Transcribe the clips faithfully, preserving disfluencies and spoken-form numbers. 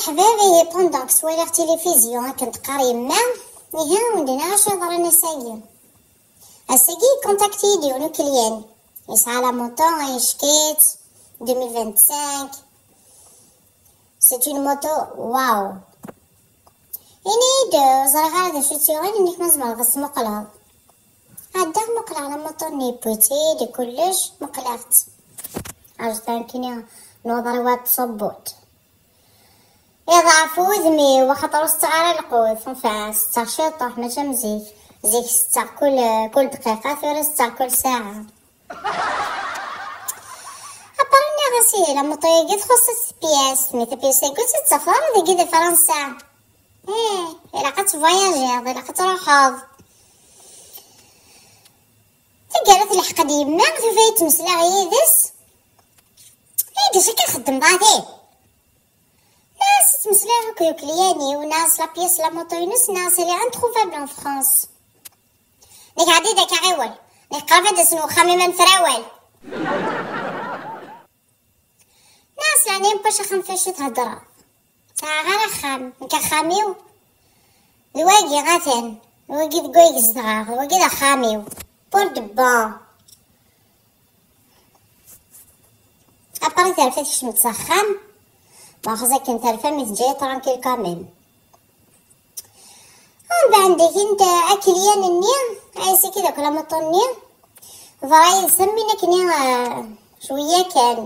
Ḥbab, ihi pendant que ttwaliɣ tilifizyu akken teqqar yemma, ihi ur d-nniɣ acu yeḍran ass-agi. Ass-agi yekkontakti-yi-d yiwen ukelyan. Yesɛa la moto, yecki-tt, deux mille vingt-cinq. C'est une moto, waouh. Ini-yi-d, ur ẓriɣ ara d acu tt-yuɣen, ini-k ma tzemreḍ ad tt-muqleḍ. Ɛeddaɣ muqleɣ la moto-nni, yewwi-tt-id kullec, muqleɣ-tt. Rǧut nekkini, nwaḍer-iw ad tṣubbut. Iḍɛef wudem-iw, axaṭer ur setteɣ ara lqut. Enfin, setteɣ ciṭuḥ, mačči am zik. Zik setteɣ kul, kul dqiqa, tura setteɣ kul saɛa. Après nniɣ-as, ihi, la moto-agi txuṣṣ-itt tpyas, mais tapyas-agi ur tt-id-tafeḍ ara dagi di Fransa. Ih, ilaq ad tvoyajiḍ, ilaq ad truḥeḍ. Taggara telḥeq-d yemma, tufa-yi ttmeslaɣ yid-s. Ay, d acu akka txeddmeḍ a ti? Nniɣ-as ttmeslayeɣ akked ukelyan-iw, nniɣ-as la pièce la moto-ines, nniɣ-as elle est introuvable en France. Nekk ɛeddi-d akka ɣiwel, nekk qrib ad d-asen wexxam-im ad nefrawal. Nniɣ-as leɛnaya n wacu axxam f acu theddreḍ? Sɛiɣ ara axxam, nekk axxam-iw d wagi atan, d wagi deg wayeg zedɣeɣ, d wagi d axxam-iw. Pour de bon. Après terfa tekcem-d s axxam, ma xas akken terfa mi teǧǧa-yi tranquille quand même. Mbeɛd deg-i akelyan-nni, ɛisa-k-id akk lamuṭu-nni, ḍra yid-s am win akken, ah, cwiya kan.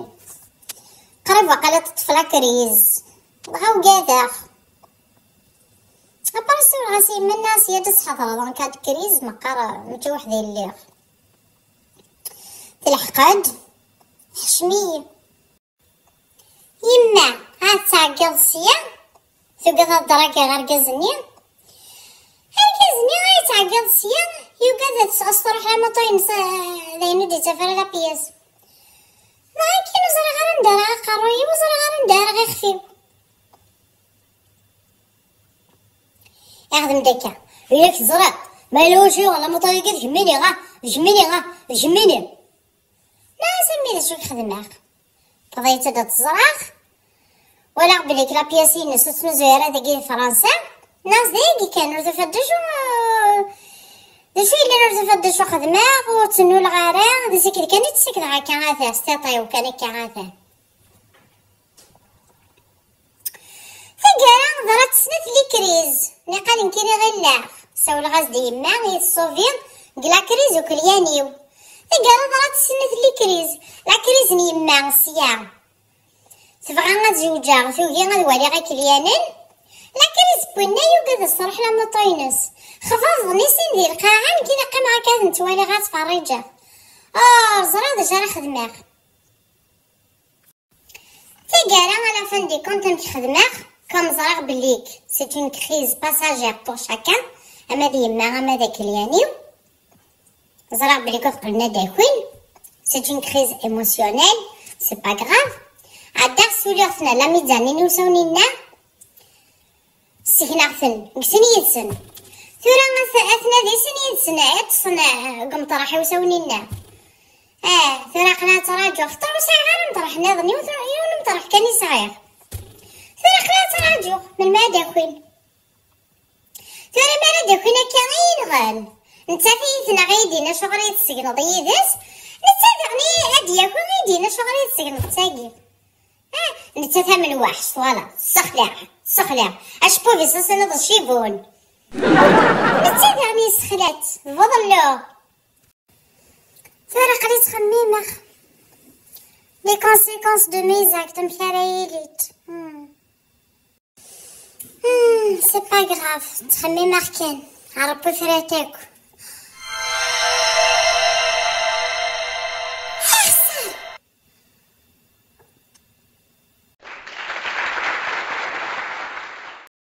Qrib waqila teṭṭef la crise. Dɣa ugadeɣ. Après ssawleɣ-as i yemma-nni, as-d ad tḥadreḍ en cas de crise, meqqar mačči weḥd-i lliɣ. Telḥeq-d, teḥcem-iyi. Yemma, ad tɛeggeḍ sya, tugiḍ ad dragiɣ argaz-nni. Argaz-nni ay yettɛeggiḍ sya, yugad ad s-, as-truḥ lamuṭu-ines, ah, d ayen ur d-yettaf ara la pièce. Neɣ akken ur ẓriɣ ara anda ara aqerruy-iw, ur ẓriɣ ara anda ara ixef-iw. Ixdem-d akka. Yak teẓriḍ, ma yella wacu yuɣen lamuṭu-agi d kemmini, ah, d kemmini, ah, d kemmini. Nniɣ-as a mmi d acu i xedmeɣ? Bḍiɣ-tt-id ad tt-ẓreɣ. Walaɣ belli la pièce-ines ur tt-nuzuy ara dagi di Fransa. Nniɣ-as d ayagi kan, ur tufiḍ d acu, d acu yellan, ur tufiḍ d acu xedmeɣ, ur tt-nnuleɣ ara, d assikel kan i tt-ssikleɣ akka ata, s tiṭ-iw kan akka ata. Taggara ḍrant snat likriz, niqal nekkini ɣilleɣ. Sawleɣ-as-d i yemma i tṣubi deg lakriz ukelyan-iw. Taggara ḍrant snat likriz, lakriz n yemma sya. Tebɣa ad zewǧeɣ, tugi ad waliɣ ikelyanen. Lakriz n winna yugad ad s-truḥ lamuṭu-ines. Xbabeḍ-nni sin di lqaɛa, nekkini qqimeɣ akka ad ten-ttwaliɣ, ad ttferriǧeɣ. Ur ẓriɣ d acu ara xedmeɣ. Taggara, à la fin du compte, amek xedmeɣ? Comme ẓriɣ belli c'est une crise passagère pour chacun, ama d yemma, ama d akelyan-iw. Ẓriɣ belli kud qqlen ad d-akin. C'est une crise émotionnelle, c'est pas grave. Ɛeddaɣ suliɣ-ten la mezzanine iwsawen-inna. Ssegneɣ-ten, ggten yid-sen. Tura at-, atnadi sin yid-sen, ad ṭṭsen, ah, deg umeṭreḥ iwsawen-inna. Ah, tura aql-aɣ ttṛaǧuɣ, xaṭer ur sɛiɣ ara ameṭreḥ nniḍen, yiwen, yiwen umeṭreḥ kan i sɛiɣ. Tura aql-aɣ ttṛaǧuɣ, melmi ad d-akin? Tura mi ara d-akin akka i yi-nɣen. Nettat i yi-tenɣa, i yi-d-yenna acuɣer i yi-tessegneḍ yid-s, netta daɣen i ad d-yaki i yi-d-yenna acuɣer i yi-tessegneḍ d tagi. Ah, nettat am lweḥc, twalaḍ, tessexlaɛ, tessexlaɛ. Acebbub-is ad tiniḍ d cibun. Nettat daɣen yessexla-tt, d buḍellu. Tura aql-i ttxemmimeɣ. Les conséquences de mes actes, amek ara yilint. Hmm. Hmm, c'est pas grave, ttxemmimeɣ kan. A Rebbi tura-t akk.